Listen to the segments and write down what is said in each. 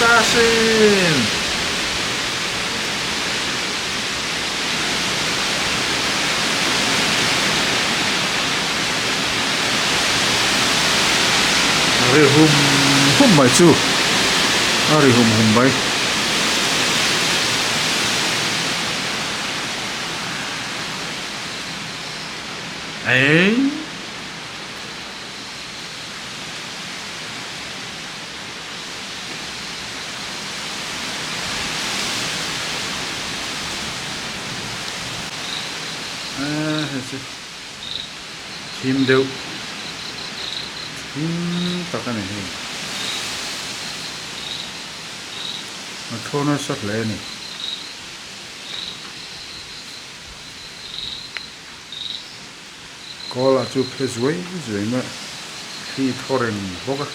ta sin. A ri hum hum mai chu a ri hum hum mai. Eii. Hei chu thim deuh thim tak a ni hei a thaw nasa hle a ni. Kawl ah chu phe zuai zuai mai a, thli thaw reng bawk a.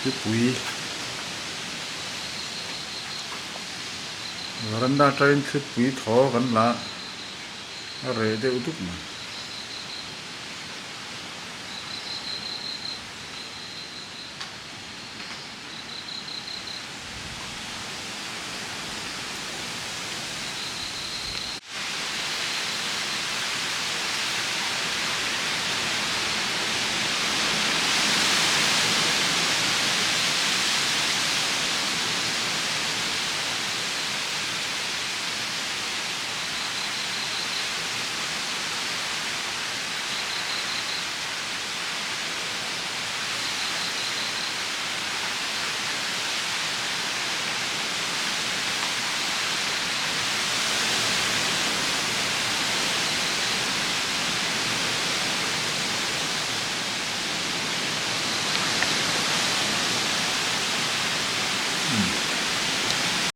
Thlipui. Veranda atangin thlipui thaw kan la a reh deuh duk mai.